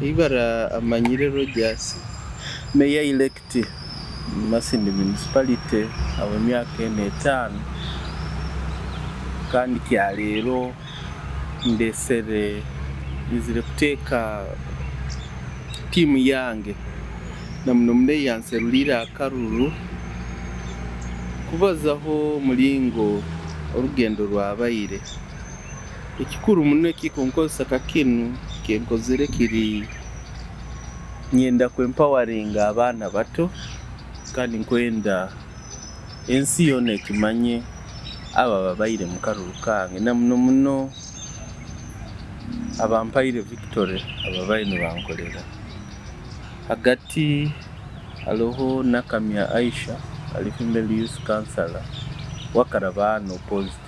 Ibara amanyire Rogers, Mayor elect Masindi Municipality habw'emyaka ena 5, kandi kyaleero ndesere nyizire kuteeka tiimu yange na muno muno eyanseruliire akaruru kubazaho omulingo orugendo rwabaire. Ekikuru muno ekikunkozesa kakinu kyenkozere kiri nyenda kwempoweringa abaana bato, kandi nkwenda ensi yoona ekimanye abo ababaire mu karuru kange, na muno muno abampaire victory, ababaire nibankolera. Hagati haroho Nakamya Aisha, ali female youth councillor wakaraba unopposed,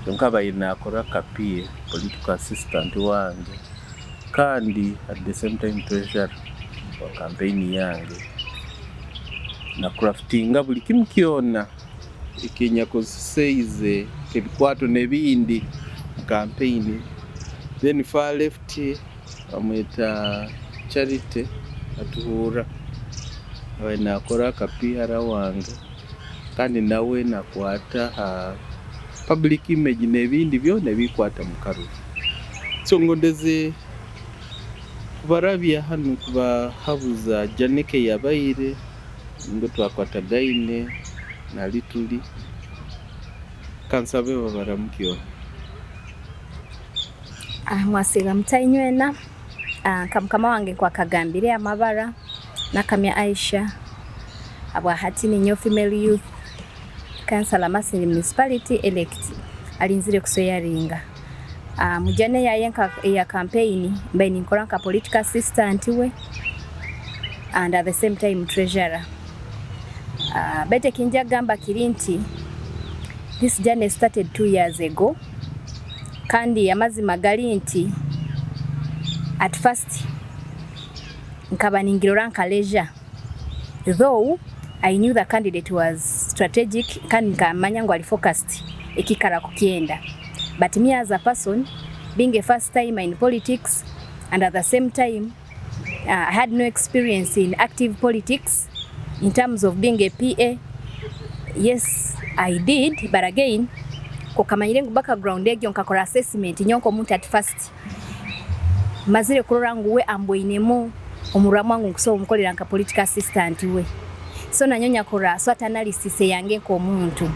kyonka abaire nakora ka PA, political assistant wange, kandi at the same time treasurer wa campaign yange, na craftinga buli kimu kyona ekinyakozeseize ebikwato n'ebindi mu campaign. Then far left bamweta Charity Atuhura, abaire nakora ka PR wange, kandi nawe nakwata ha public image n'ebindi byona ebikwata mu karuru. So ngondeze kubarabya hanu kubahabuza Janeke yabaire ngo twakwatagaine nali tuli kansabe babaramukyo. Mwasiiba mutainywena. Nka mukama wange nkwakagambire, amabara Nakamya Aisha, abwahati ninyo female youth councillor Masindi Municipality elect alinzire kuswearinga. Mu journey yaye nka eya campaign mbaire ninkora nka political assistant we and at the same time treasurer. Baitu ekinja kugamba kiri nti this journey started 2 years ago, kandi amazima gali nti at first nkaba ningirora nka leisure, though I knew the candidate was strategic, kandi nkamanya ngu ali focused ekikara kukyenda. But me as a person, being a first timer in politics and at the same time I had no experience in active politics in terms of being a PA. Yes, I did, but again kokamanyire ngu background egyo nkakora assessment nyonka omuntu. At first mazire kurora ngu we ambweinemu omurwamu ngu nkusobola omukolera nka political assistant we, so nanyo nyakora SWOT analysis yange nk'omuntu,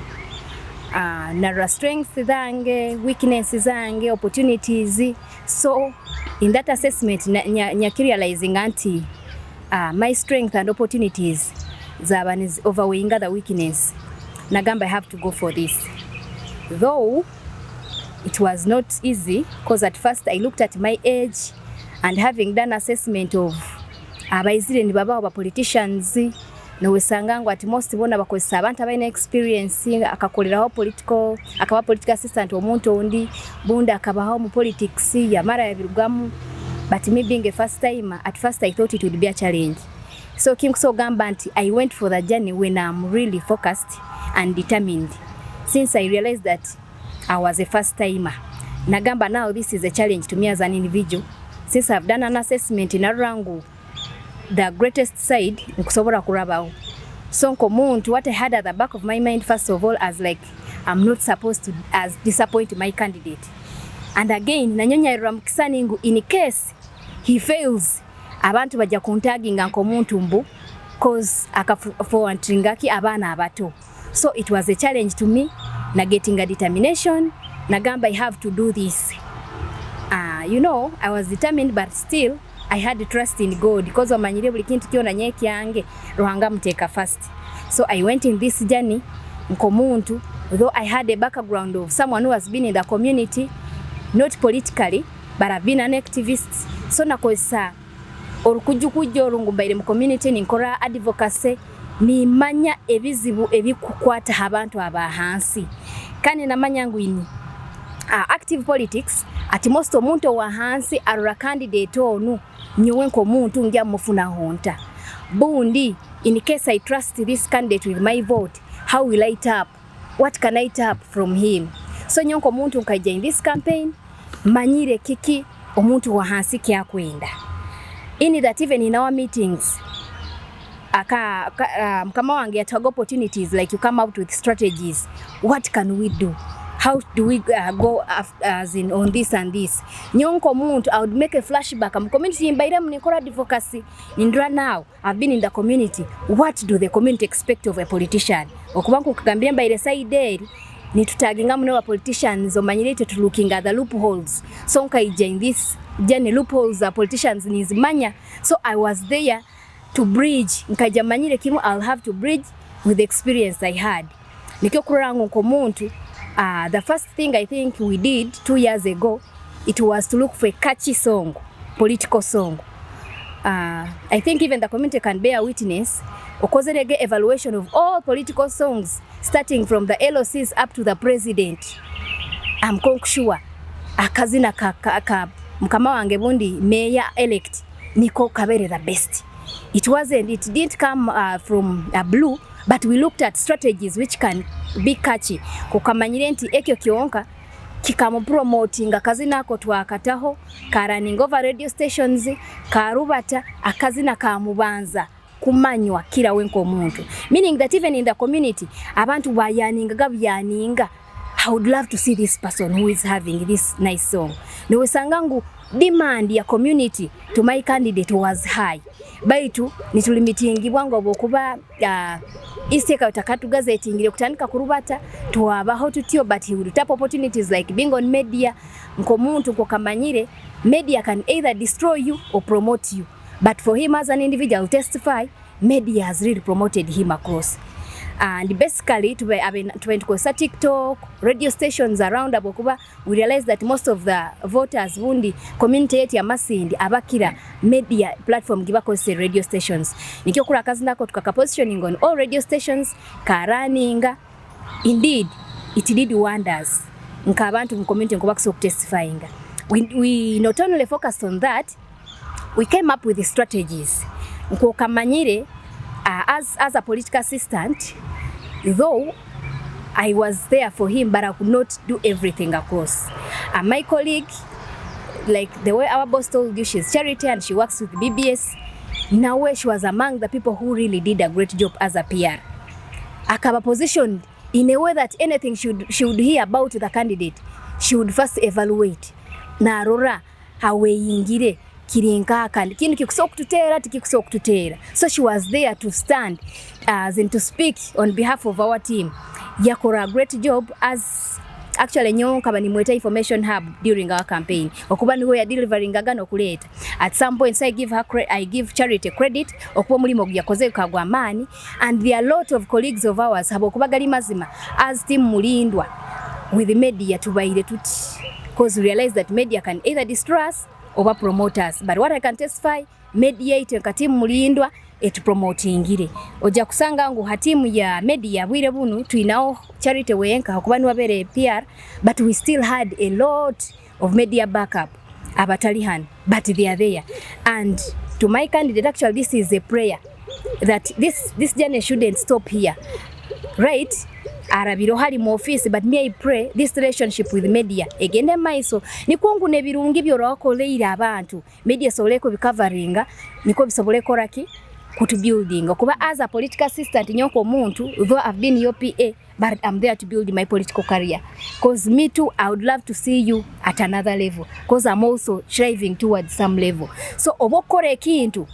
narora strengths zange, weakness zange, opportunities. So in that assessment nyakirealizinga nti my strength and opportunities zaba overweighing the weakness. Nagamba I have to go for this, though it was not easy, because at first I looked at my age and having done assessment of abaizire nibabaho ba politicians, nowesanga ngu at most bona bakozesa abantu abalina experience, akakoleraho political, akaba political assistant omuntu ondi, bundi akabaho mu politics yamara yabirugamu. But me being a first timer, at first I thought it would be a challenge. So kinkusogamba nti I went for the journey when I'm really focused and determined, since I realized that I was a first timer. Nagamba now this is a challenge to me as an individual, since I've done an assessment narora ngu the greatest side nkusobola kurabaho. So nkomuntu, what I had at the back of my mind first of all as like I'm not supposed to as disappoint my candidate, and again nanyonyerera mukisani ngu in case he fails, abantu bajja kuntaginga nk'omuntu mbu cause akafowantingaki abaana abato. So it was a challenge to me na getting a determination. Nagamba I have to do this. I was determined, but still I had trust in God, because omanyire buli kintu kyona nyekyange Ruhanga muteeka first. So I went in this journey nkomuntu, though I had a background of someone who has been in the community, not politically, but I've been an activist. So nakozesa orukujukujja olwo ngu mbaire mu community ninkora advocacy, nimanya ebizibu ebikukwata abantu abahansi, kandi namanya ngu ini active politics at most omuntu owahansi arora candidate onu, nyowe nk'omuntu ngya mufunaho nta bundi? In case I trust this candidate with my vote, how will I tap? What can I tap from him? So nyowe nk'omuntu nkaija in this campaign manyire kiki omuntu wa hansi kyakwenda. In that even in our meetings, mukama wange yatuhaga opportunities like you come out with strategies. What can we do? How do we go as in on this and this? Nyonko omuntu, I would make a flashback mu community mbairemu ninkora advocacy nindura. Now I've been in the community, what do the community expect of a politician? Okuba nkukugambire, mbaire side eri nitutaginga muno politicians, omanyire itwe tu looking at the loopholes. So nkaija in this journey, loopholes za politicians nizimanya, so I was there to bridge. Nkaija manyire kimu, I'll have to bridge with the experience I had. Nikyo kurora ngu nk'omuntu, the first thing I think we did 2 years ago, it was to look for a catchy song, political song. I think even the community can bear witness. Okozerege evaluation of all political songs, starting from the LOCs up to the president, I'm sure akazina ka mukama wange bundi mayor elect niko kabere the best. It wasn't, it didn't come from blue, but we looked at strategies which can be catchy, kukamanyire nti ekyo kyonka kikamupromotinga. Akazina ako twakataho karunning over radio stations, karubata akazina kamubanza kumanywa kila wenka omuntu, meaning that even in the community abantu bayaninga gabyaninga, "I would love to see this person who is having this nice song." Niwesanga ngu demand ya community to my candidate was high, baitu nitulimitingibwa ngo obwokuba East takatugazetingire kutandika kurubata twabaho tutyo, but he would tap opportunities like being on media. Nkomuntu nkokamanyire media can either destroy you or promote you, but for him as an individual, testify, media has really promoted him across. And basically tube tube tukozesa TikTok, radio stations around, abokuba we realize that most of the voters bundi community yetu ya Masindi abakira media platform gibakozesa radio stations. Nikyo kura akazinako tukaka positioning on all radio stations, karaninga. Indeed it did wonders nka abantu mu community nko bakusobola kutestifyinga. We not only focused on that, we came up with the strategies. Nkokamanyire, as a political assistant, though I was there for him, but I could not do everything across. My colleague, like the way our boss told you, she's Charity and she works with BBS. Nawe she was among the people who really did a great job as a PR. Akaba positioned in a way that anything she would hear about the candidate, she would first evaluate. Narora haweyingire kiri nkaka kintu kikusobola okututeera, tikikusobola okututeera. So she was there to stand as in to speak on behalf of our team. Yakora a great job as actually nyo nkaba nimweta information hub during our campaign, okuba niwe ya delivering aga n'okuleeta. At some points I give Charity credit okuba omulimu gwe yakoze kagwa amaanyi, and there are a lot of colleagues of ours habwokuba gali mazima as team Mulindwa with the media tubaire tuti, because we realize that media can either destroy us oba promote us. But what I can testify, media itwe nka team Mulindwa etupromotingire. Ojja kusanga ngu ha tiimu ya media bwire bunu twinawo Charity wenka okuba niwabere PR, but we still had a lot of media backup abatali hano, but they are there. And to my candidate, actually this is a prayer that this journey shouldn't stop here, right? Arabiro hali mu office, but me, I pray this relationship with media egende maiso, nikwo ngu nebirungi by'olwakoleire abantu media esobole kubikavaringa, niko bisobole koraki kutubuilding. Okuba as a political assistant nyonko omuntu, though I've been your PA, but I'm there to build my political career, 'cause me too, I would love to see you at another level, 'cause I'm also striving towards some level. So oba okukola ekintu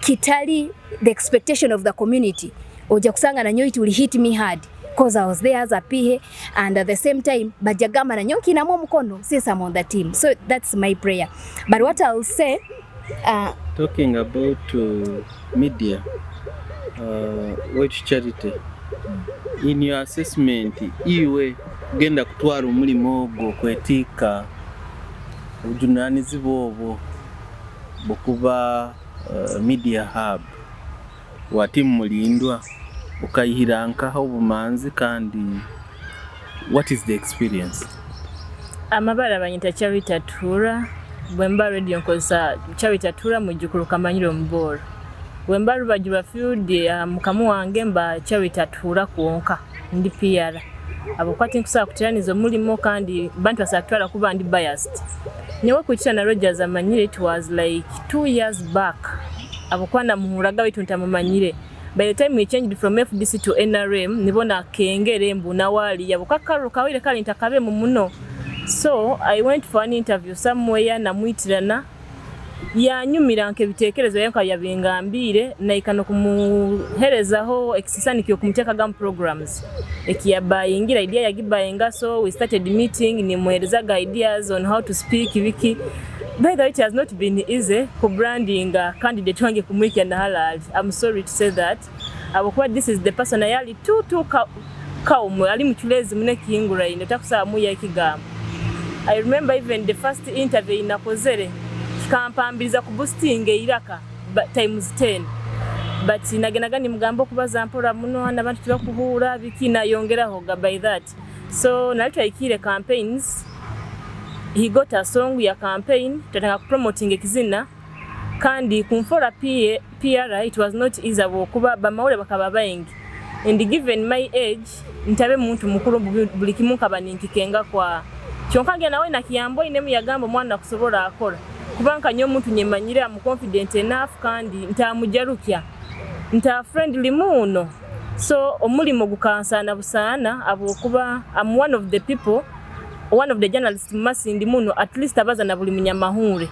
kitali the expectation of the community, ojja kusanga nanyo it will hit me hard, 'cause I was there as a PA, and at the same time bajja gamba nanyo nkinamu omukono since I'm on the team. So that's my prayer. But what I'll say, Talking about media, which Charity, in your assessment, iwe genda kutwara omulimu ogwo kwetiika obujunanizibwa obwo bukuba media hub wa timu Mulindwa, ukayihira nkaho obumanzi, kandi what is the experience? Amabara banyita Charity Atura. Bwe mba radio nkozesa Charity Atura mujjukulu Kamanyire omubooro. Bwe mba rubaju lwa field, mukamu wange mba Charity Atura kwonka ndi PR. Abo kwati nkusobola kuteraniza omulimu kandi bantu basobola kutwala kuba ndi biased. Nyowe kwitirana Rogers amanyire, it was like 2 years back, ahabwokuba namuhuraga baitu ntamumanyire. By the time he changed from FDC to NRM, nibona kengere mbu nawali yabuka karuru kawire kali ntakabemu muno. So I went for an interview somewhere, namwitirana, yanyumira nk'ebitekerezo yanka yabingambire, naika nokumuherezaho ekisisani kyokumuteekaga mu programs ekiyabayingira idea yagibayinga. So we started meeting, nimuherezaga ideas on how to speak biki. By the way, it has not been easy ku branding candidate wange kumwikya na halali. I'm sorry to say that, ahabwokuba this is the person ayali too calm, ali muculezi mune kihinguraine, takusaba muya ekigambo. I remember even the first interview nakozere, kikampambiriza ku boosting eiraka times 10, but nagenaga nimugamba okubaza mpora muno, n'abantu tibakubuura biki, nayongeraho ga by that. So nali twaikiire campaigns, he got a song ya campaign, twatanga promoting ekizina. Kandi kunfora PA, PR, it was not easy ahabwokuba bamawulire bakaba baingi, and given my age, ntabe muntu mukuru, buli kimu nkaba ninkikenga kwa kyonka nge nawe nakiyambo inemu yagamba omwana akusobola akora, kubanga nyo omuntu nyemanyire, am confident enough kandi ntamujarukya, nta friendly muno. So omulimo gukansana busaana ahabwokuba am one of the people, one of the journalists mu Masindi muno, at least abaza na buli munyamahure.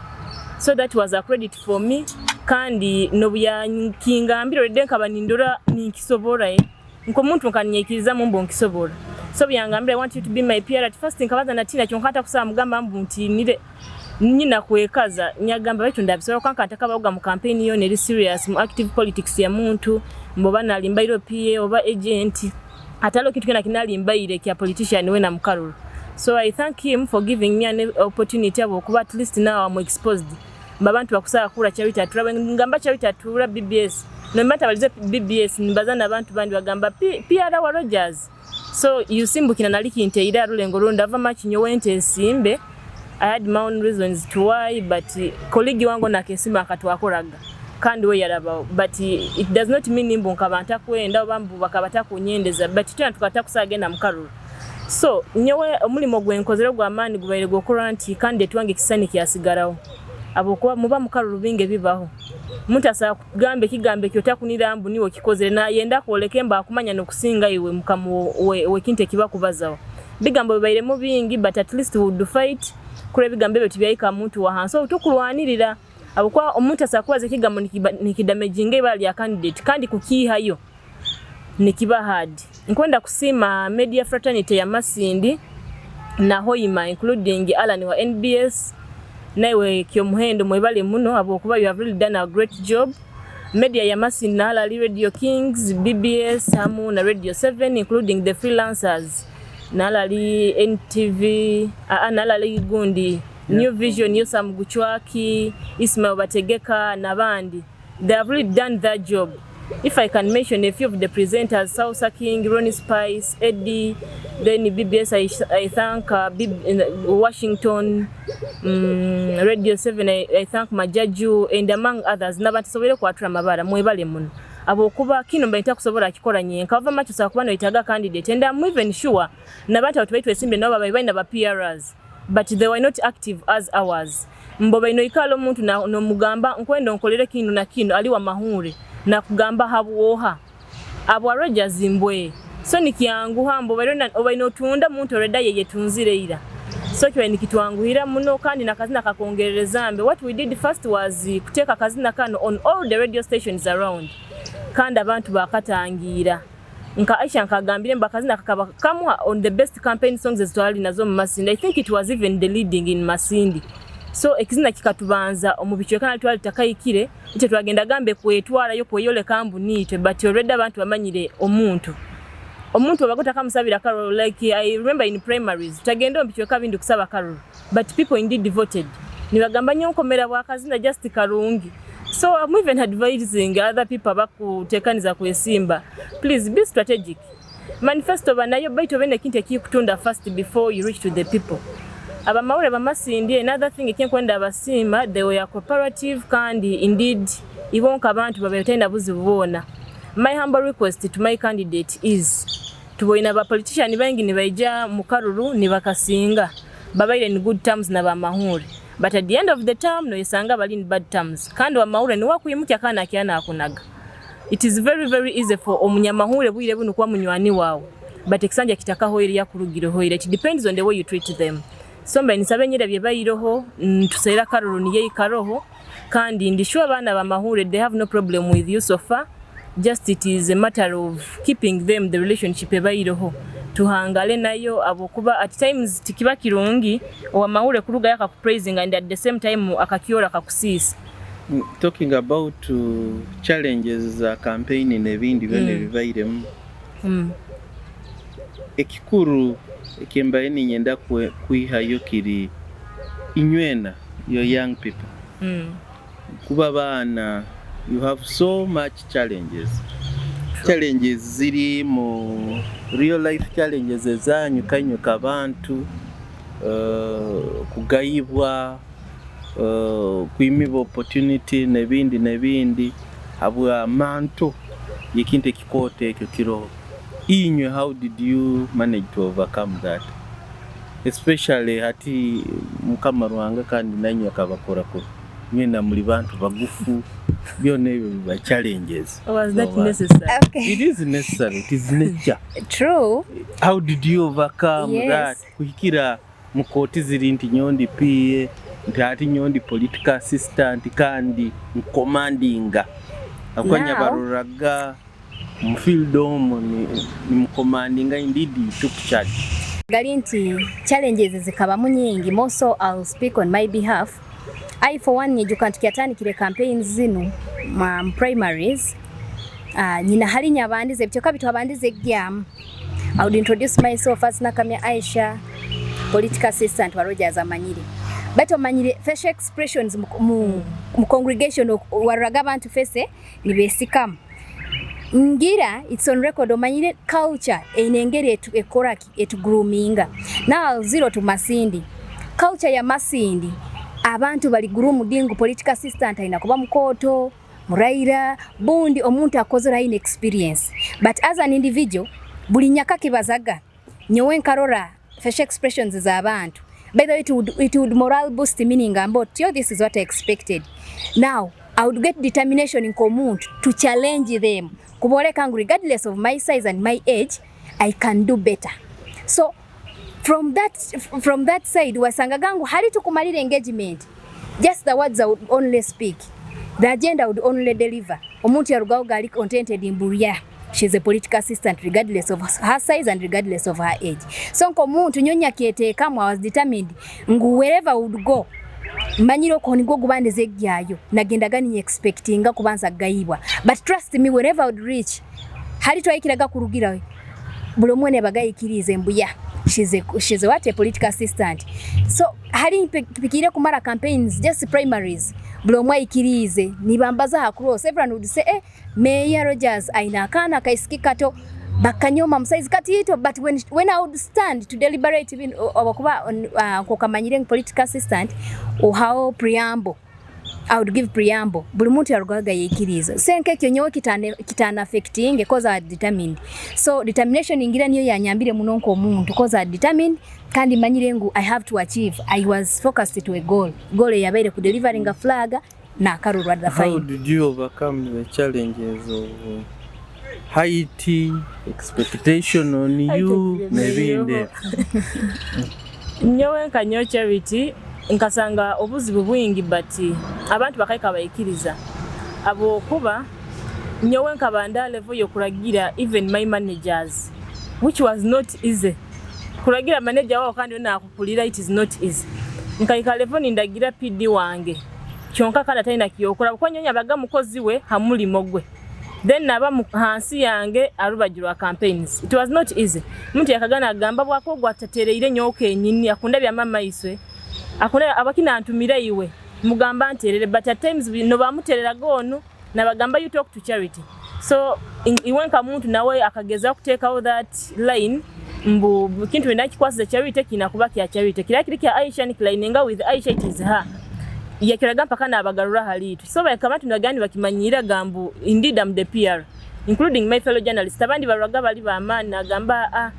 So that was a credit for me. Kandi nobuyankingambire already, nkaba nindora ninkisobora, nkomuntu nkanyekiriza mbu nkisobora. So byangambire, "I want you to be my PR." At first nkabaza natina, kyonka ntakusaba mugamba mbu ntinire nyina kwekaza. Nyagamba baitu ndabisobola, kwanka ntakabaga mu campaign yo neri serious mu active politics ya muntu mboba nalimbairo PA oba agent, atalo kitu kina kinalimbaire kya politician we na mukaruru. So I thank him for giving me an opportunity, abo kuba at least now I'm exposed, abantu bakusaba kura Charity Atura. Ngamba Charity Atura BBS, nomba balize BBS, nimbaza n'abantu bandi bagamba PR wa Rogers. So you simbukina nali kinteira rulengo runda ava makinyo wente esimbe. I had my own reasons to why, but colleague wangu nakesimba akatwakoraga kandi we yarabaho, but it does not mean mbu nkaba ntakwenda oba mbu bakaba takunyendeza, but tena tukata kusagenda mukaruru. So nyowe omulimo gwenkozere gw'amaani gubaire gwokora nti candidate wange ekisani kyasigaraho, ahabwokuba muba mukaruru binge bibaho, omuntu asobola kugamba ekigambo ekyo otakunira mbu niwe okikozere, nayenda kwoleka mbu akumanya nokusinga iwe mukamu wekintu ekibakubazaho. Bigambo bibairemu bingi, but at least we would fight kura ebigambo ebyo tibyayika muntu wahansi so tukulwanirira, ahabwokuba omuntu asobola kubaza ekigambo nikidamaginga ibara lya candidate, kandi kukiihayo nikiba hard. Nkwenda kusiima media fraternity ya Masindi na Hoima, including Alan wa NBS, naiwe Kyomuhendo, mwebale muno ahabwokuba you have really done a great job. Media ya Masindi na Halali, Radio Kings, BBS hamu na Radio 7, including the freelancers, nalali NTV, nalali gundi New Vision, Yosam Guchwaki, Ismail Bategeka n'abandi. They have really done their job. If I can mention a few of the presenters, Sausa King, Ronnie Spice, Eddie, then BBS, I thank Washington, Radio 7, I thank Majaju, and among others, n'abantu kwatura amabara, mwebale muno. Ahabwokuba kino mba ntakusobola kikora nyenka ava macho sakuba noyitaga candidate, and I'm even sure n'abantu abo tubaitwe esimbe nabo babaye balina ba PRs, but they were not active as ours. Mbo baino ikala omuntu nomugamba nkwenda onkolere kino na kino, ali wa mahure nakugamba habwoha abwa Rogers mbwe. So nikyanguha mbo obaino otunda muntu already ye yetunzire ira, so kibaye nikitwanguhira muno. Kandi nakazina kakongerereza mbe. What we did first was kuteeka akazina kano on all the radio stations around, kandi abantu bakatangira. Nka Aisha nkagambire mba akazina kakaba kamwe on the best campaign songs ezitwali nazo mu Masindi. I think it was even the leading in Masindi. So ekizina kikatubanza omu bicweka nali twali takayikire ite twagenda gambe kwetwarayo kweyoleka mbu niitwe, but already abantu bamanyire omuntu obaga takamusabira karuru. Like I remember in primaries, tagenda omu bicweka bindi kusaba karuru, but people indeed voted, nibagamba nyo nkomera bwakazina just karungi. So I'm even advising other people abakutekaniza kwesimba, please be strategic. Manifesto banayo, baitu obe nekintu ekikutunda first before you reach to the people. Abamawulire bamasindi, another thing ekinkwenda abasiima, they were cooperative, kandi indeed ibonka abantu babaire talina buzibu boona. My humble request to my candidate is, tuboine aba politician baingi nibaija mu karuru nibakasinga, babaire in good terms na bamahure. But at the end of the term noyesanga bali in bad terms, kandi wamahurire niwe akwimukya kandi nakira nakunaga. It is very, very easy for omunyamahurire bwire bunu kuba munywani wawe, but ekisanja kitakahoire yakurugirehoire. It depends on the way you treat them. So mbaire ninsaba enyera byebairoho ntuseera akaruru niyo ikaroho, kandi ndi sure abaana bamahurire they have no problem with you so far. Just it is a matter of keeping them, the relationship ebairoho tuhangale nayo, ahabwokuba at times tikiba kirungi owamahurire kurugayo akakupraising and at the same time akakyora akakusiisa. Talking about challenges za campaign n'ebindi byona ebibairemu, ekikuru ekyembaire ninyenda kwihayo kiri inywena, your young people, kuba abaana you have so much challenges. Challenges ziri mu real life challenges ezanyu kainywe kabantu, kugayibwa, kwimibwa opportunity n'ebindi n'ebindi habwa manto yekintu ekikooto ekyo kiroho. Inywe, how did you manage to overcome that, especially hati Mukama Ruhanga kandi nainywe akabakora kubi, nywena muri bantu bagufu, byona ebyo biba challenges? Was that Zoba. necessary? Okay. It is necessary, it is nature. True. How did you overcome that kuhikira mu kooti ziri nti nyondi PA, nti ati nyondi political assistant kandi ncommandinga akwanya baroraga mu field omwo nimucommandinga, indeed you took charge? Gali nti challenges zikabamu nyingi. More so I'll speak on my behalf. I for one nyijuka nti kyatandikire campaigns zinu mu primaries, nyina hali nyabandize ebyo kyokka bitwabandize egyamu. I would introduce myself as Nakamya Aisha, political assistant wa Rogers Amanyire, but omanyire facial expressions mu congregation waruraga abantu face nibesikamu. Ngira it's on record. Omanyire culture eine engeri ekoraki etugroominga. Now zero to Masindi, culture ya Masindi, abantu bali groomed ngu political assistant aina kuba mukooto muraira bundi omuntu akozere aine experience. But as an individual, buli nyaka kibazaga nyowe nkarora facial expressions z'abantu. By the way, it would moral boost, meaning ngamba otyo, this is what I expected. Now I would get determination nk'omuntu to challenge them, kuboleka ngu regardless of my size and my age, I can do better. So from that side wasangaga ngu hali tukumalira engagement, just the words I would only speak, the agenda I would only deliver, omuntu yarugaho gali contented mbu yeah, she's a political assistant regardless of her size and regardless of her age. So nk'omuntu nyonya kyeteekamu, I was determined ngu wherever I would go, manyire okwo nigwo gubandiza ejjayo nagendaga niye expectinga kubanza gayibwa. But trust me, wherever I would reach, hali twayikiraga kurugirayo buli omwe nebagayikirize mbu yeah, she's a what, a political assistant. So hali mpikire kumara campaigns, just primaries, buli omwe ayikirize nibambaza across. Everyone would say, "Eh, Mayor Rogers aina akaana kaisiki kato," bakanyoma musaizi katito. But when I would stand to deliberate, even obakuba nkokamanyire political assistant ohawo preamble, I would give preamble, buli muntu yarugaga yikiriza senke ekyo nyowe kitana affecting because I determined. So determination ingira niyo yanyambire muno nk'omuntu, cause I determined kandi manyire ngu I have to achieve. I was focused to a goal. Goal yabaire ku delivering a flag na akaruru at the How final. did you overcome the challenges of height, expectation on you n'ebindi? Nyowe nka nyo Charity nkasanga obuzibu bwingi, but abantu bakaika bayikiriza abokuba nyowe nkabanda level yokuragira even my managers, which was not easy. Kuragira manager wawo kandi nakukulira, it is not easy. Nkaika level nindagira PD wange, kyonka kandi atalina kyokola kuko nyonya baga mukozi we hamulimo gwe, then naba hansi yange arubaju rwa campaigns. It was not easy. Muntu yakagana agamba bwako gwatatereire nyoka enyini akunda bya mama iswe akunda abakina antumira iwe mugamba nterere, but at times no bamutereraga onu nabagamba, "You talk to Charity." So iwe nka muntu nawe akageza kutekawo that line mbu kintu wenda kikwasiza Charity kina kuba kya Charity, kira kiri kya Aisha ni kilineinga with Aisha, it is her yakiraga mpaka nabagarura halitu. So bakaba nagani bakimanyira gambu indeed I'm the PR, including my fellow journalists. Abandi barwaga bali bamaani nagamba, "Ah,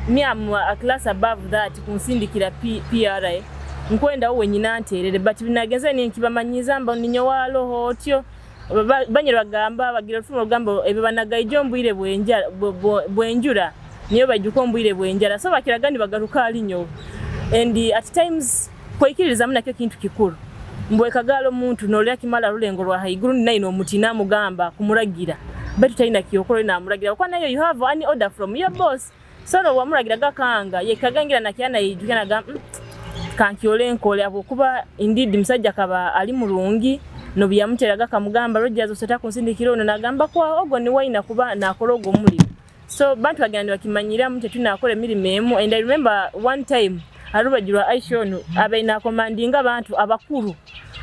me am a class above that kunsindikira PR." Nkwenda wowe nyina nterere, but binagenze ninkibamanyiza mba ninyo waloho otyo. Banyere bagamba bagira olufumo rugamba ebyo banagaijo mbwire bwenjara bwenjura niyo bajuka ombwire bwenjara, so bakiraga nibagaruka ali nyowe. And at times kwikiririza nakyo kintu kikuru. Mbwekagala omuntu nolya kimala rulengo rwa haiguru naino omuti namugamba kumuragira, baitu talina kyokora namuragira kwa nayo you have any order from your boss. So no wamuragira gakanga yekagangira nakyana yijukana gamba kankyole nkole, akokuba indeed musajja kaba ali murungi no byamuteraga kamugamba Rogers osota kunsindikira ono nagamba kwa ogwo ni waina kuba nakola ogwo mulimu. So bantu bagenda bakimanyira mu tetunakola emirimu emu. And I remember one time arubaju rwa Aisha ono abaina commandinga abantu abakuru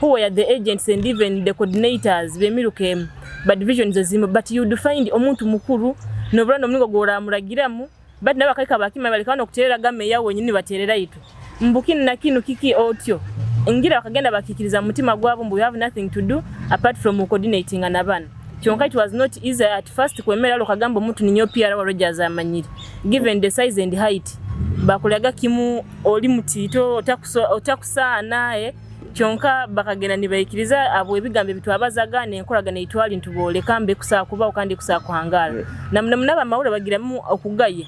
who were the agents and even the coordinators bemiruka emu but divisions ezimu, but you'd find omuntu mukuru nobura nomulingo gworamuragiramu, but nabo bakaika bakima baleka nokuterera game yawe wenyini baterera itu mbukini na kinu kiki otyo ngira bakagenda bakikiriza mutima gwabo mbu we have nothing to do apart from coordinating n'abaana. Kyonka it was not easy at first kwemera lokagamba omuntu ninyo PR wa Rogers amanyire given the size and height, bakulaga kimu oli mutito otakusaana kyonka bakagenda nibayikiriza abo ebigambo ebitwabazaga n'enkolagana eitwali ntubooleka mbe kusaa kubawo kandi kusaa kuhangala. Namunaba amawulire bagiramu okugaya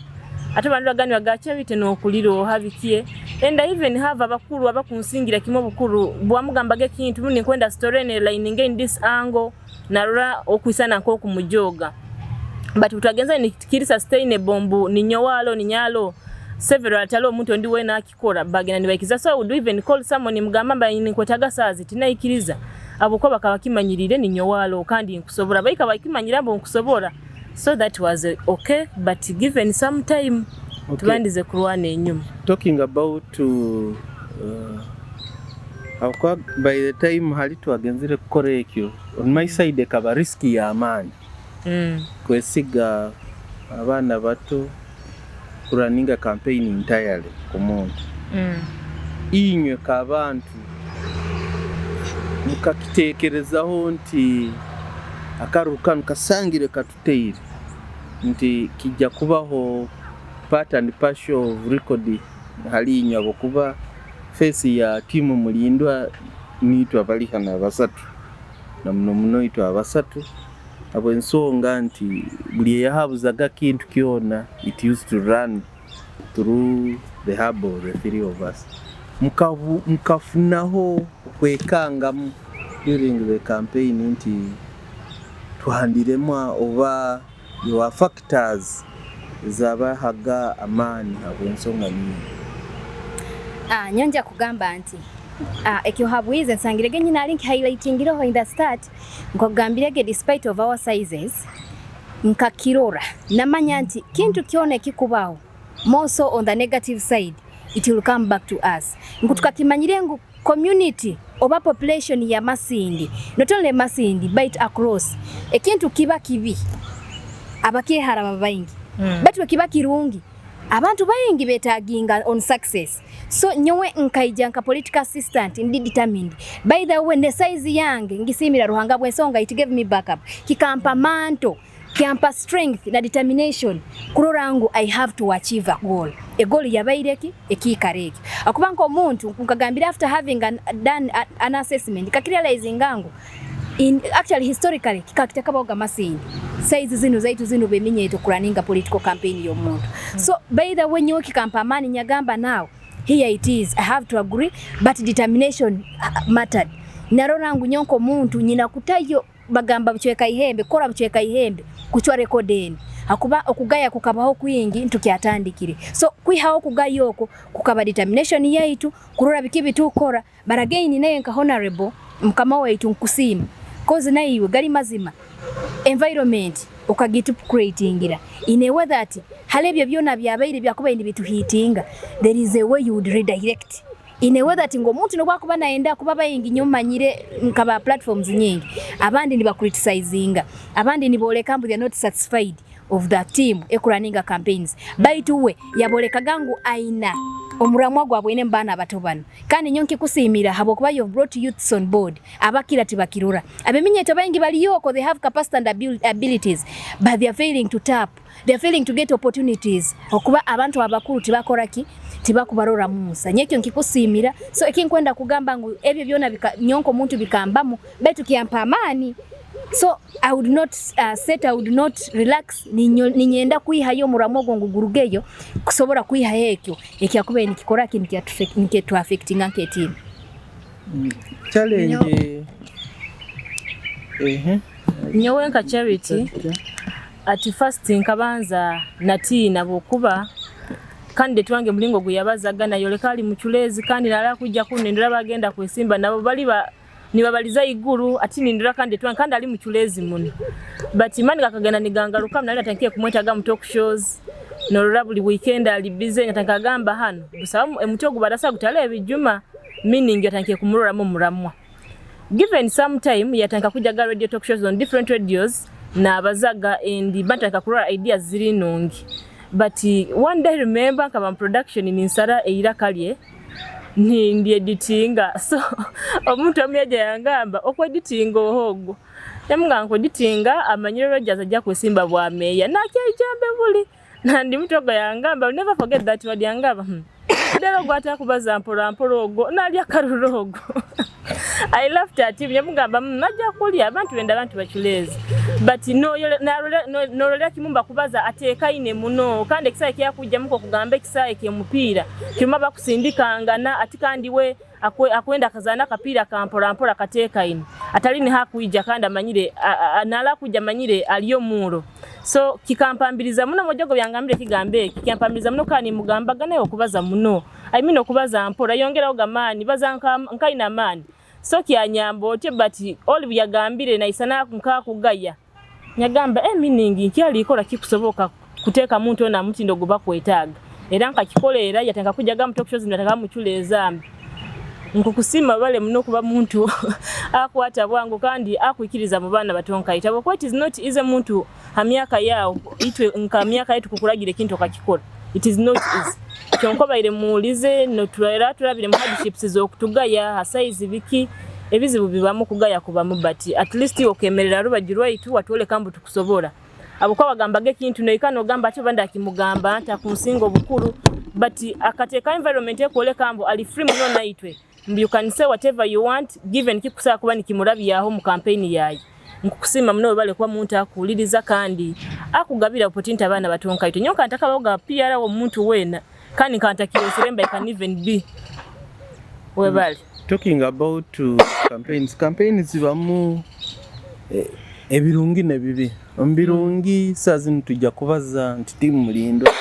ate bantu bagani bagacharity n'okulira ohabikie. And I even have abakuru abakunsingira kimwe obukuru bwamugambaga ekintu rundi nkwenda story ne lining in this angle narora okwisana nk'okumujoga, but twagenza nikiri sustainable mbu ninyowalo ninyalo several atalo omuntu ondi wena akikora bagenda nibaikiriza. So I would even call someone mugamba mba ninkwetaga saazi tinaikiriza abo ko bakaba kimanyirire ninyowalo kandi nkusobora baika bakimanyira mbu nkusobora. So that was okay, but given some time tubandize kurwana enyuma. Talking about by the time hali twagenzire kukora ekyo, on my side ekaba risk y'amaani kwesiga abaana bato kurunninga campaign entirely ku muntu. Inywe k'abantu mukakitekerezaho nti akaruru kanu kasangire katuteire nti kijja kubaho part and partial of record hali inywe abokuba face ya timu Mulindwa nitwe abali hano abasatu na muno muno itwe abasatu abo ensonga nti buli eyahabuzaga kintu kyona it used to run through the hub of the three of us. Mukafunaho okwekangamu during the campaign nti tuhandiremu oba your factors zabahaga amaani habw'ensonga nyingi? Nyonja kugamba nti ekyo habwize nsangirege nyina ali nkihighlightingireho in the start, nkogambirege despite of our sizes nkakirora namanya nti kintu kyona ekikubaho more so on the negative side it will come back to us, ngu tukakimanyire ngu community oba population ya Masindi, not only Masindi but across, ekintu kiba kibi abakyehara baba baingi, but wekiba kirungi abantu baingi betaginga on success. So nyowe nkaija nka political assistant ndi determined. By the way, ne size yange ngisimira Ruhanga bwensonga it gave me backup, kikampa manto, kyampa strength na determination kurora ngu I have to achieve a goal. A goal yabaire ki ekiikaro eki akuba nka omuntu nkagambira after having done an assessment kakirealizinga ngu in actually historically kikakitakabaho Masindi size zino zaitu zino beminyeto kurunninga political campaign y'omuntu. So by the way, nyowe kikampa amaani, nyagamba now here it is, I have to agree, but determination mattered. Narora ngu nyonko omuntu nyina kutayo bagamba buchweka ihembe kora buchweka ihembe kuchwa record akuba okugaya kukabaho kwingi ntukyatandikire. So kwihaho okugaya okwo kukaba determination yaitu kurora biki bitukora. But again, naye nka honorable mukama waitu nkusiima cause naye gali mazima environment okagitu creatingira in a way that hali ebyo byona byabaire byakubaire nibituhitinga, there is a way you would redirect in a way that ng'omuntu nobwakuba naenda kuba bayingi nnyo manyire nkaba platforms nyingi, abandi nibacriticinga, abandi niboleka mbu they are not satisfied of the team ekurunninga campaigns, baitu we yabolekaga ngu aina omuramwa gwabwine mbaana abato bano. Kandi nyo nkikusiimira habwokuba you've brought youths on board abakira tibakirora abeminyeto baingi baliyoko, they have capacity and abilities, but they are failing to tap, they are failing to get opportunities okuba abantu abakuru tibakora ki. Tibakubarora munsa. Nyekyo nkikusiimira. So ekinkwenda kugamba ngu ebyo byona nyonka omuntu bikambamu, baitu kyampa amaani. So I would not set, I would not relax. Ninyenda kwihayo omuramu ogwo ngu gurugeyo kusobora kwihayo ekyo ekyakubaire nikikora ki, nikyetu-affectinga nk'etiimu. Challenge ehe. Nyowe nka Charity, at first nkabanza natiina bwokuba candidate wange mulingo gwe yabazaga nayoleka ali muculeezi, kandi nala kujja kunindira bagenda kwesimba nabo bali ba nibabaliza iguru ati nindira candidate wange kandi ali muculeezi muno. But mani gakagenda nigangaruka, nali natankiye kumwetaga mu talk shows, norora buli weekend ali busy. Ngatandika agamba hano busaba emuti ogu barasa gutale ebijuma, meaning yatankiye kumuroramu muramwa. Given some time, yatandika kujaga radio talk shows on different radios nabazaga, and batandika kurora ideas ziri nungi. But one day, remember, nkaba mu production ninsara eiraka lye ndi editinga. So omuntu omu yaja yangamba, "Okweditinga ohogwo?" Yamugamba, "Nkweditinga." Amanyire Rogers ajja kwesimba bwa meeya nakyejambe buli nandi mutogo. Yangamba, I'll never forget that word. Yangamba, Leero gwata kubaza mpola mpola ogwo nalya kalulu ogwo." I laughed at him. Yamugamba, najja kulya abantu benda abantu baculeezi." But nololera kimu mbakubaza ateekaine muno, kandi ekisaawe kyakujjamuko okugamba ekisaawe ky'omupiira kiruma bakusindikangana ati kandi we akwenda akazaana akapiira ka mpola mpola kateekaine atali niho akwija, kandi amanyire nala akwijja amanyire ali omuuro. So kikampambiriza muno mojogo byangambire ekigambo eki kyampambiriza muno, kandi mugambaga naye okubaza muno, I mean okubaza mpola, yongeraho gamaani, baza nkaina amaani. So kyanyamba otyo, but all byagambire naisana nkakugaya nyagamba meaning nkyalikola kikusoboka kuteeka muntu ona mutindo gwe bakwetaaga, era nkakikola. Era yatandika kujaga mu talk shows, nataka muculeeza mbi. Nkukusiima bale muno kuba muntu akwata bwangu kandi akwikiriza mu baana bato nkaita, bwokuba it is not easy muntu ha myaka yawo itwe nka myaka yetu kukulagira ekintu okakikola. It is not easy. Kyonka obaire muwulize notulera tulabire mu hardships z'okutugaya ha size biki ebizibu bibamu kugaya kubamu, but at least okemerera rubaju rwaitu watwoleka mbu tukusobora. Abo kwa bagambaga ekintu noika nogamba ati oba ndakimugamba nti akunsinga obukuru, but akateeka environment ekwoleka mbu ali free muno naitwe, mbu you can say whatever you want given kikusobola kuba nikimurabyaho mu campaign yaye. Nkukusiima muno webale kuba muntu akuwuliriza kandi akugabira opportunity abaana bato nkaitwe. Nyowe nkantakabaho PR omuntu weena kandi nkantakirosere mba I can even be. Webale. Talking about campaigns, campaigns zibamu ebirungi nebibi. Omu birungi, saa zinu tujja kubaza nti tiimu Mulindwa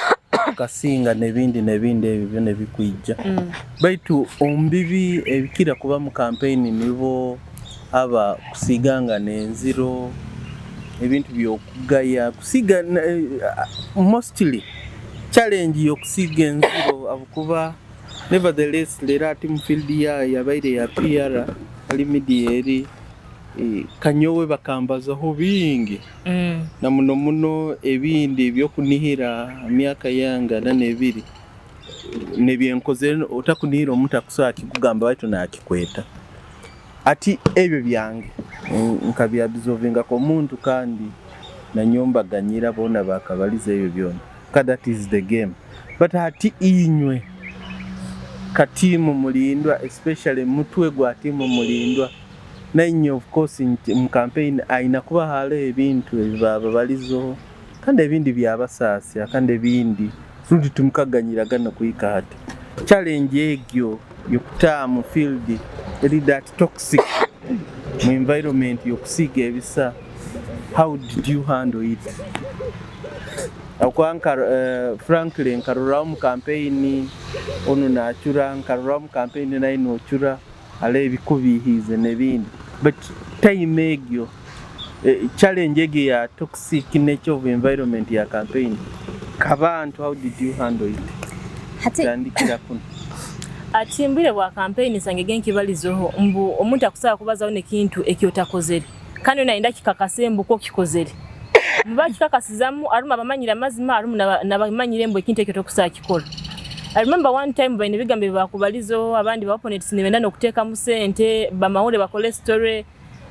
tukasinga n'ebindi n'ebindi ebyo byona ebikwija, baitu omu bibi ebikira kuba mu campaign nibo aba kusigangana enziro, ebintu by'okugaya kusiga, mostly challenge y'okusiga enziro, abukuba nevertheless leero ati mu field yayo yabaire ya PR ali media eri kanyowe bakambazaho bingi na muno muno ebindi ebyokunihira myaka yange 42 nebyenkozere otakunihira omuntu akusobola kikugamba baitu nakikweta ati ebyo byange nkabya-absorbingako omuntu kandi nanyombaganyira boona bakabaliza ebyo byona ka that is the game. But hati inywe ka tiimu Mulindwa, especially mutwe gwa tiimu Mulindwa, nainywe of course nti mu campaign aina kuba hariho ebintu ebibababalizeho kandi ebindi byabasaasya kandi ebindi rundi tumukaganyiragana kuhika hati. Challenge egyo yokutaaha mu field eri that toxic mu environment yokusiiga ebisa, how did you handle it? Akuba nka frankly nkaroraho mu campaign onu nachura, nkaroraho mu campaign naye nochura hariho ebikubihiize n'ebindi, but time egyo challenge egyo ya toxic nature of environment ya campaign kabantu, how did you handle it? Hati tandikira kuno. Ati mbwire bwa campaign nsange genkibalizeho mbu omuntu akusobola kubazaho nekintu ekyotakozere kandi nayenda kikakase mbu ko kikozere, muba kikakasizamu arumu abamanyire amazima, arumu nabamanyire mbu ekintu ekyo tokusobola kikora. I remember one time baine ebigambo ebibakubalizeho abandi ba opponents nibenda nokuteekamu sente bamawule bakole story,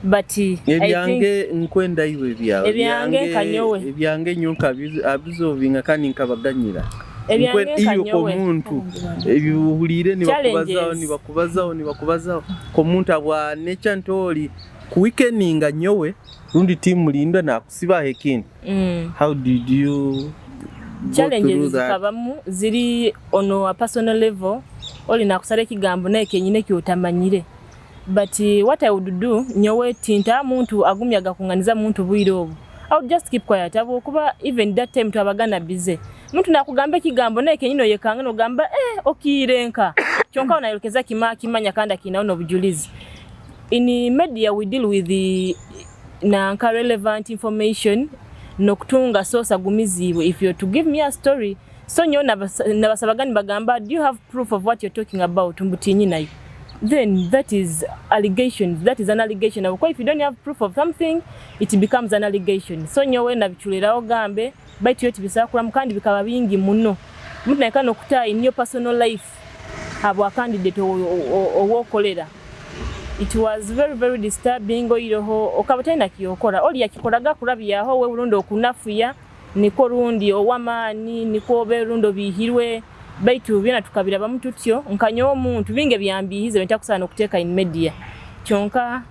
but I think Ebyange nkwenda iwe ebyawe. Ebyange nkanyowe. Ebyange nyo nkabi-absorbinga kandi nkabaganyira. Ebyange Nkwe- iyo nkanyowe. Komuntu ebihuliire nibakubazaho Challenges. Nibakubazaho, nibakubazaho komuntu abwa nature nti kuweakeninga nyowe rundi team Mulindwa nakusibaho ekintu. How did you go through Challenges that? Zikabamu ziri ono a personal level, oli nakusala ekigambo naye kenyine kyotamanyire, but what I would do, nyowe tinta muntu agumyaga kunganiza muntu bwire obu, I would just keep quiet, habwokuba even that time twabagana busy. Muntu nakugamba ekigambo naye kenyine oyekanga nogamba, "Eh, okiirenka." Kyonka onayolekeza kima kimanya kandi akinawo n'obujulizi. In media we deal with the nanka relevant information nokutunga source agumiziibwe. If you're to give me a story, so nyowe nabasabaga nibagamba, "Do you have proof of what you're talking about?" Mbutinyi nayo, then that is allegations, that is an allegation. Because if you don't have proof of something, it becomes an allegation. So nyowe nabiculerawo gambe baitu yo tibisakuramu kandi bikaba bingi muno. Muntu naika nokuta in your personal life habwa candidate owokolera. It was very, very disturbing. Oyiroho okaba talina kyokora, oli yakikoraga kurabyaho we rundi okunafuya niko rundi owamaani niko obe rundi obihirwe, baitu byona tukabirabamu tutyo. Nkanyowe omuntu bingi byambihize ntakusaana okuteeka in media, kyonka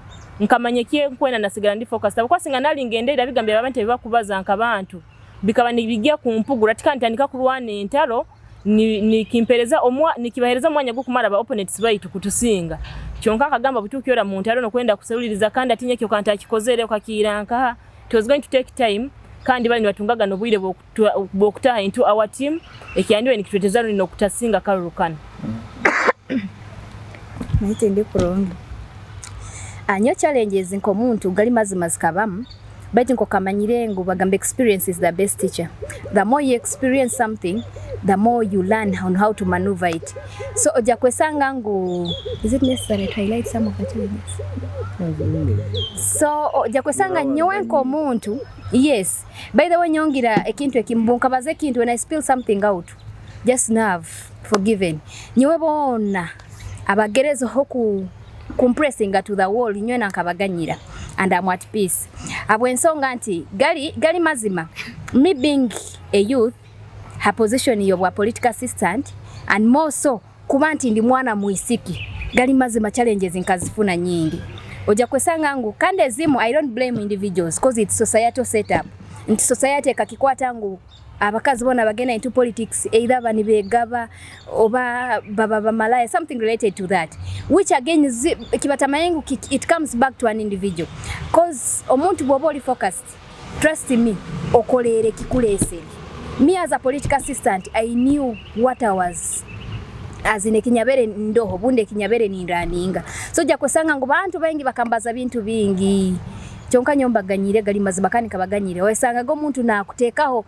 nkamanya ekyenkwenda, nasigala ndi focused, habwokuba singa nali ngendeera bigambo abantu ebibakubaza nkabantu bikaba nibijja kumpugura tika ntandika kurwana entaro nikimpereza omwa nikibahereza omwanya gw'okumara ba opponents baitu kutusinga. Kyonka akagamba butuukyora mu ntaro nokwenda kuseruliriza kandi atinye kyo kanti akikozere okakiira nkaha, it was going to take time, kandi bali nibatungaga n'obwire bw'okutaha into our team ekyandiwe nikitweteza runi n'okutasinga karurukana. Naite ndi kurungi anyo. Challenges nk'omuntu gali mazima zikabamu, baitu nkokamanyire ngu bagamba experience is the best teacher. The more you experience something, the more you learn on how to maneuver it. So ojja kwesanga ngu, is it necessary to highlight some of the challenges? So ojja kwesanga nyowe nk'omuntu, yes, by the way, nyongira ekintu ekimu, nkabaza ekintu, when I spill something out, just know I've forgiven. Nyowe boona abagerezeho ku kumpressinga to the wall, nyowe nkabaganyira and I'm at peace, habw'ensonga nti gali, gali mazima, me being a youth, her position yobwa political assistant, and more so kuba nti ndi mwana mwisiki, gali mazima challenges nkazifuna nyingi. Ojja kwesanga ngu kandi ezimu I don't blame individuals because it's societal setup, nti society ekakikwata ngu abakazi bona bagenda into politics either banibegaba oba baba bamalaya, something related to that, which again kibatamaye ngu it comes back to an individual, cause omuntu bw'oba oli focused, trust me, okoleere kikuleesere. Me as a political assistant, I knew what I was, as in ekinyabere ndoho bundi ekinyabere ninraninga. So ojja kusanga ngu bantu baingi bakambaza bintu bingi, kyonka nyombaganyire gali mazima kandi kabaganyire. Wesangaga omuntu nakuteekaho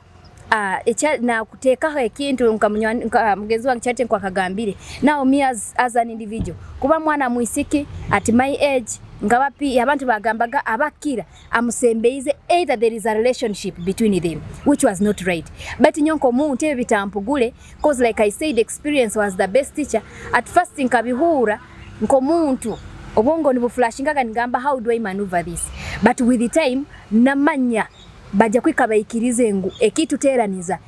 nakuteekaho ekintu nka mugenzi wange kyate nkwakagambire. Now me as an individual, kuba mwana mwisiki at my age, ngaba pi abantu bagambaga abakira amusembeize, either there is a relationship between them, which was not right. But nyonko omuntu ebyo bitampugule, cause like I said, experience was the best teacher. At first nkabihura nkomuntu obwongo nibuflashingaga, nigamba, "How do I maneuver this?" But with the time namanya bajja kwika baikirize ngu ekituteraniza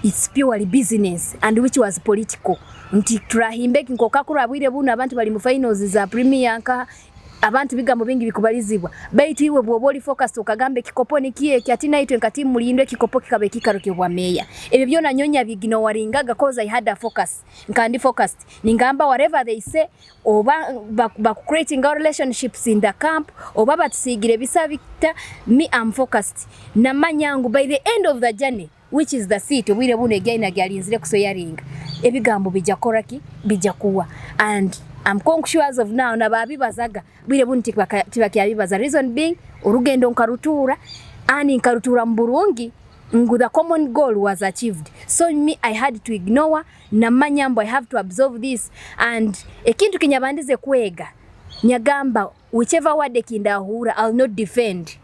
it's purely business, and which was political, nti turahimbe nkokakura bwire buno abantu bali mu finals za premier, nka abantu bigambo bingi bikubalizibwa, baitu iwe bwoba oli focused okagamba ekikopo nikieki ati naitwe nkati mulindwe ekikopo kikaba ekikaro kyobwa meya. Ebyo byona nyonya biginowaringaga cause I had a focus, nkandi focused, ningamba whatever they say, oba baku creating our relationships in the camp oba batusigire bisa bita, me am focused. Namanya ngu by the end of the journey, which is the seat, obwire buno egyaina gyalinzire kusoyaringa, ebigambo bijja koraki bijja kuwa, and I'm conscious as of now nababibazaga bwire buno tibakyabibaza, reason being orugendo nkarutura ani nkarutura mu burungi ngu the common goal was achieved. So me, I had to ignore. Namanya mbu I have to absorb this, and ekintu kinyabandize kwega, nyagamba whichever word ekindahura, I'll not defend.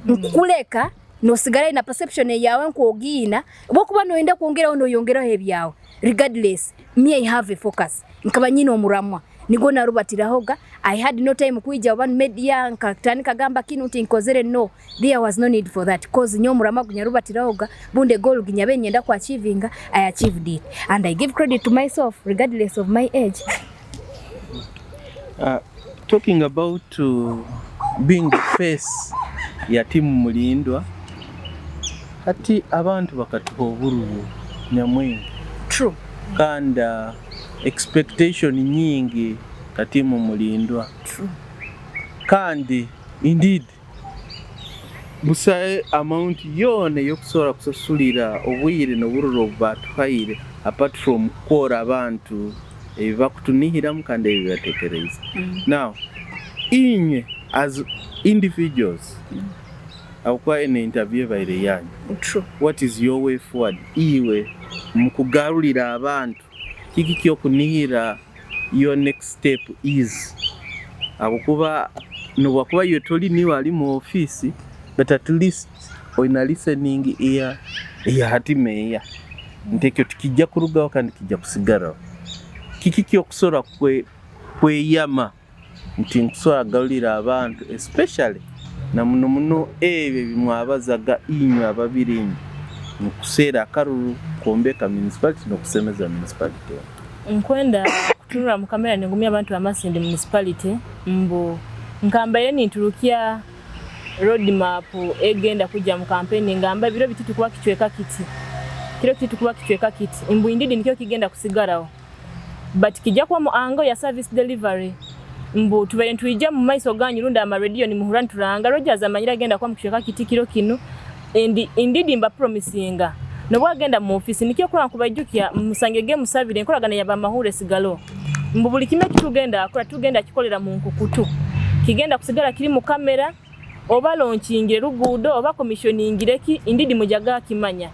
Nkuleka nosigala na perception yawe nkwogiina, bwokuba noyenda kwongeraho noyongeraho ebyawe. Regardless, me, I have a focus, nkaba nyina omuramwa. Nigwo narubatirahoga. I had no time kwija oba media nkatandika gamba kinu nti nkozere. No, there was no need for that, 'cause nyowe omurama gunyarubatirahoga bunde goal ginyabe nyenda ku achievinga, I achieved it and I give credit to myself regardless of my age. Talking about being the face ya team Mulindwa, hati abantu bakatuha obururu nyamwingi. True. Kandi expectation nyingi ka team Mulindwa. True. Kandi indeed busae amount yoona ey'okusobora kusasulira obwire n'obururu obu batuhaire, apart from kukora abantu ebi bakutunihiramu kandi ebi batekereize. Now inywe as individuals, ahabwokuba eno interview ebaire yanyu, True. what is your way forward? Iwe mukugarulira abantu kiki kyokunihira, your next step is? Ahabwokuba nobwakuba iwe toli niwe ali mu office, but at least oyina listening ear eya hati meeya nti ekyo tikijja kurugaho kandi kijja kusigaraho. Kiki kyokusobora kweyama nti nkusobora kugarulira abantu, especially na muno muno ebyo ebimwabazaga inywe ababiri inywe mukuseera akaruru kwombeka municipality n'okusemeza municipality eno? Nkwenda kutunura mu kamera ningumya abantu ba Masindi Municipality mbu nkambaire ninturukya road map egenda kujja mu campaign, ngamba ebiro biti tukuba kicweka kiti, kiro kiti tukuba kicweka kiti, mbu indeed nikyo kigenda kusigaraho, but kijja kuba mu angle ya service delivery. Mbu tubaire nitwija mu maiso ganyu rundi amarediyo nimuhurra nituranga Rogers amanyire agenda kuba mu kicweka kiti kiro kinu, and indeed mba promisinga nobwo agenda mu ofisi nikyo kurora nkubaijukya musangege musabire enkoragana yabamahure sigalo mbu buli kimwe ekitugenda akora tugenda kikolera mu nkukutu, kigenda kusigara kiri mu kamera, oba launchinge ruguudo oba commissioningire ki, indeed mujaga kimanya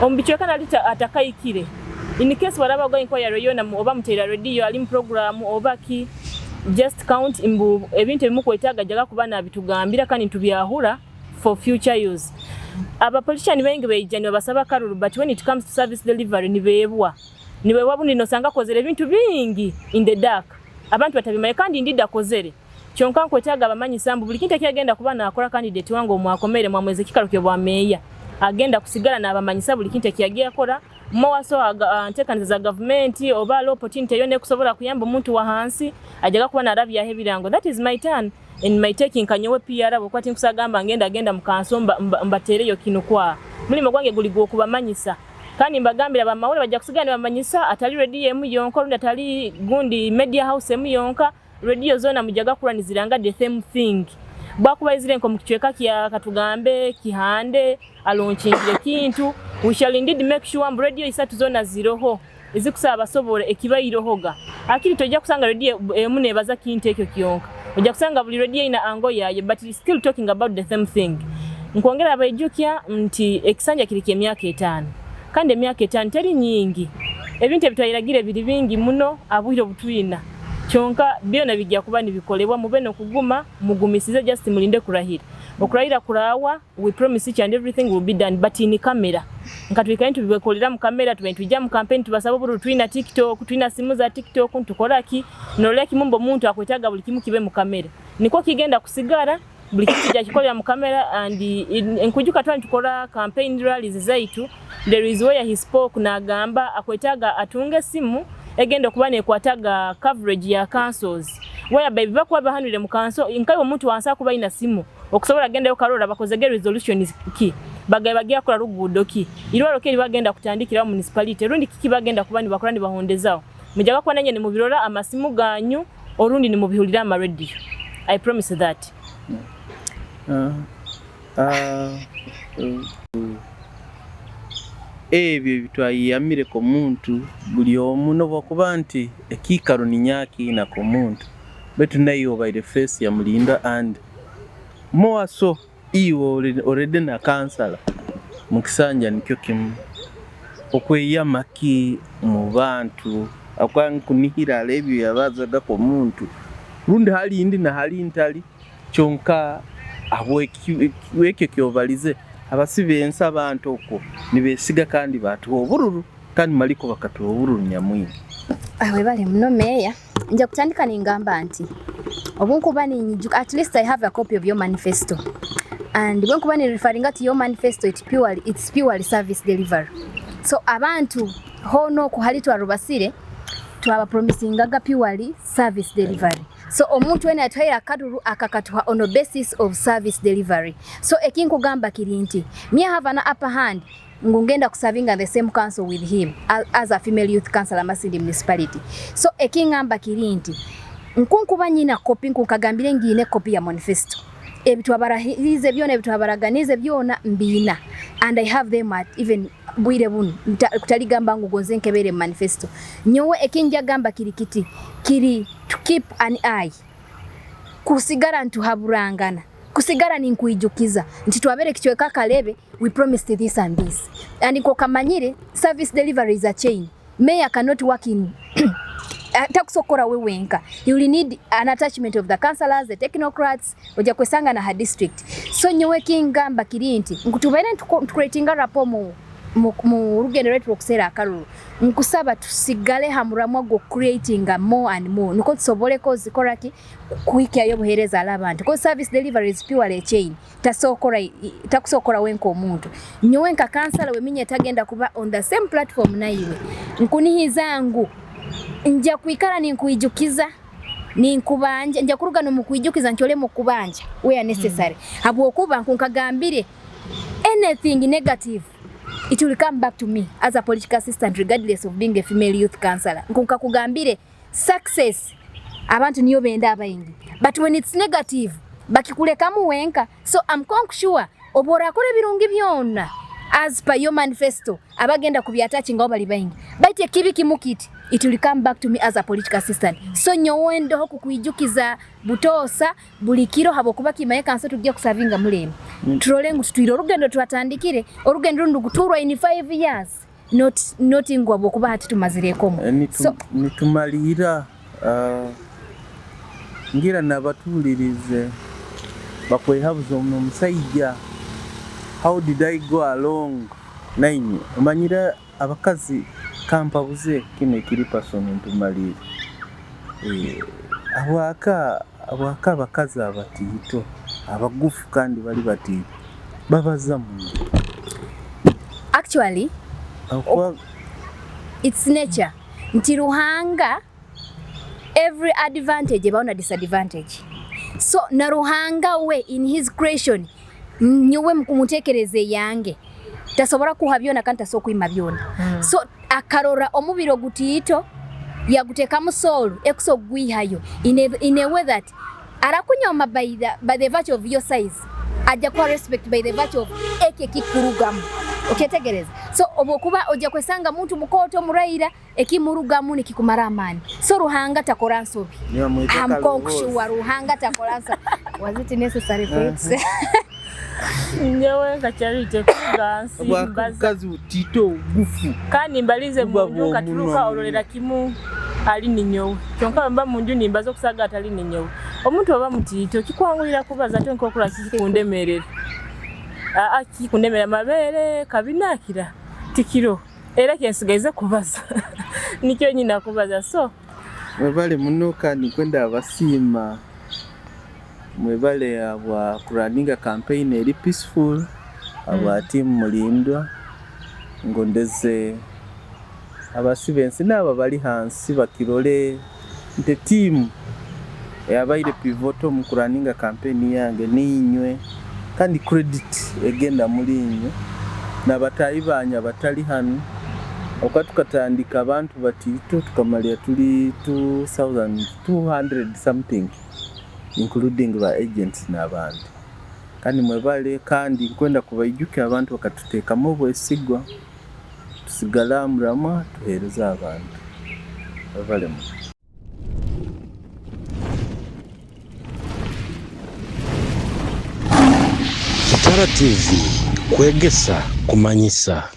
omu bicweka nali atakaikire. In case waraba ga inquiry yona oba mutera radio ali mu program oba ki, just count mbu ebintu ebimukwetaaga jaga kuba nabitugambira kandi ntubyahura for future use. Aba politician bengi beija nibabasaba karuru, but when it comes to service delivery nibeebwa, nibeebwa. Bundi nosanga akozere ebintu bingi in the dark, abantu batabimanyi, kandi indeed akozere. Kyonka nkwetaaga abamanyisa mbu buli kintu ekyagenda kuba nakora candidate wange omwakomere mwamwezi ekikaro kyobwa meeya agenda kusigala n'abamanyisa buli kintu ekiyagiye akora mowaso nteekaniza za gavumenti oba opportunity yonna ekusobola kuyamba omuntu wa hansi ajaga kuba narabyaho ebirango. That is my turn and my taking kanyowe PR bwokuba tinkusagamba ngenda agenda mu kanso mbateereyo kino kwa mulimo gwange guli gw'okubamanyisa, kandi mbagambira bamawulire bajja kusigala nibamanyisa, atali radio emu yonka orundi atali gundi media house emu yonka. Radio zona mujaga kura niziranga the same thing. Bwakuba izire nko mukicweka kya katugambe kihande alaunchinge kintu, we shall indeed make sure mbu radio isatu zona ziroho ezikusaba basobora ekibairohoga. Akiri tojja kusanga radio emu nebaza kintu ekyo kyonka, ojja kusanga buli radio ina angle yayo, but still talking about the same thing. Nkwongera abaijukya nti ekisanja kiri ky'emyaka 5, kandi emyaka 5 teri nyingi. Ebintu ebitwayiragire biri bingi muno abwire obutwina, kyonka byona bijja kuba nibikolebwa. Mube nokuguma mugumisize, just mulinde kurahira, okurahira kurawa. We promise each and everything will be done, but in camera. Nka twikaye tubikolera mu kamera, tube tujja mu campaign tubasaba obululu, twina TikTok, twina simu za TikTok, ntukora ki noleka kimumbo omuntu akwetaga buli kimu kibe mu kamera, niko kigenda kusigara buli kimu kijja kikolera mu kamera. And nkujuka twali tukora campaign rallies zaitu, there is where he spoke n'agamba akwetaga atunge simu egenda okuba nekwataga coverage ya councils, whereby bakuba bahanwire mu council nkaye omuntu wansi akuba ina simu okusobola gendayo karora bakozege resolutions ki bagaye bagiye akora ruguudo ki, irwaro ki bagenda kutandikira municipality, rundi kiki bagenda kuba nibakora nibahondezaho. Mujaga kuba nanye nimubirora amasimu ganyu orundi nimubihulira ama radio. I promise that. Ebyo bitwayiyamireko omuntu buli omu nobwakuba nti ekiikaro ninyakiinako omuntu, baitu naye obaire face ya Mulindwa, and more so iwe already na kansala mukisanja nikyo kimu. Okweyama ki mu bantu akuba nkunihira ebyo yabazagako omuntu rundi hali indi na hali ntali, kyonka habwekyo kyobalize abasi bensi abantu okwo nibesiga kandi batuha obururu kandi maliko bakatuha obururu nyamwingi. Webale muno meeya. Nja kutandika ningamba nti obunkuba ninyijuka, at least I have a copy of your manifesto, and bwenkuba ni referringa to your manifesto, it's purely service delivery. So abantu hono oku hali twarubasire twabapromisingaga purely service delivery. So omuntu wena yatuhaire akaruru akakatuha on a basis of service delivery. So ekinkugamba kiri nti me have an upper hand ngu ngenda kuservinga the same council with him as a female youth councillor Masindi municipality. So ekingamba kiri nti nkunkuba nyina kopi, nkunkagambire ngiine kopi ya manifesto, ebitwabarahirize byona, ebitwabaraganize byona mbiina, and I have them at even bwire bunu. Kutaligamba ngu gonze nkebere manifesto. Nyowe ekinja gamba kiri kiti, kiri to keep an eye, kusigara ntuhaburangana, kusigara ninkwijukiza nti twabere kichweka kalebe, we promised this and this. And nkokamanyire service delivery is a chain. Mayor cannot work in takusokora we wenka. You will need an attachment of the councillors, the technocrats, ojja kwesanga na ha district. So nyowe kingamba kiri nti nkutubaire ntucreatinga rapport mu rugendo rwetu rw'okuseera akaruru. Nkusaba tusigale ha muramwa gwo creatinga more and more, niko tusobole kozikora ki kuhikyayo obuheereza ala abantu, because service delivery is purely a chain. Tasokora takusokora wenka omuntu. Nyowe nka kansala weminye tagenda kuba on the same platform naiwe, nkunihiza ngu nja kwikara ninkwijukiza ninkubanja, nja kuruga nomukwijukiza nkyole mukubanja where necessary, habwokuba nkunkagambire anything negative, it will come back to me as a political assistant regardless of being a female youth councillor. Nkunkakugambire success abantu niyo benda abaingi, but when it's negative bakikulekamu wenka. So I'm sure oba orakora ebirungi byona as per your manifesto, abagenda kubyatakingaho bali baingi, baitu ekibi kimu kiti, it will come back to me as a political assistant. So nyowe ndoho kukwijukiza butoosa buli kiro, habwokuba kimaye kanso tujja kusavinga mulema. Turole ngu tutwire orugendo twatandikire, orugendo rundi guturwa in 5 years, not ngu habwokuba hati tumazirekomu. So nitumalira ngira nabatuulirize bakwehabuza omuno omusaija, how did I go along nainywe? Omanyire abakazi kampabuze kino ekiri personal ntumalire. Abwaka abakazi abatiito abagufu kandi bali batiito babaza muno. Actually, it's nature nti Ruhanga every advantage ebaho na disadvantage. So na Ruhanga we in his creation, nyowe mukumutekereze yange tasobora kuha byona kandi tasobola kwima byona. So akarora omubiri ogutiito yagutekamu soul ekuso gwihayo in a way that arakunyoma by the virtue of your size, ajja kuha respect by the virtue of eki ekikurugamu, okyetegereza. So obwokuba ojja kwesanga muntu mukooto muraira ekimurugamu nikikumara amaani. So Ruhanga takora nsobi. Niyo mwita I'm kalowoozi. sure Ruhanga takora nsobi. Was it necessary for you to say? Nyowe nka Charity kuga nsi Obwaka mbaza obukazi butiito obugufu kandi mbalize buba munju bw'omunwa nkaturuka muno. Ololera kimu ali ninyowe, kyonka bwemba munju nimbaza okusaga atali ninyowe. Omuntu oba mutiito kikwanguyira kubaza, ate nkokula kikundemerera, aa kikundemera amabeere kabinakira tikiro era kyensigaize kubaza nikyo nyina kubaza so. Mwebale muno kandi nkwenda abasiima, mwebale abwa kurunninga campaign eri peaceful, abwa team Mulindwa. Ngondeze abasi b'ensi n'abo bali hansi bakirole nti tiimu eyabaire pivotal mu kurunninga campaign yange niinywe, kandi credit egenda muri inywe n'abataahi banyu abatali hanu. Okuba tukatandika abantu batiito, tukamalira tuli 2200 something, including ba agents n'abandi. Kandi mwebale, kandi nkwenda kubaijukya abantu bakatuteekamu obwesigwa, tusigale aha muramwa tuheereze abantu. Mwebale muno. Kitara TV, kwegesa, kumanyisa.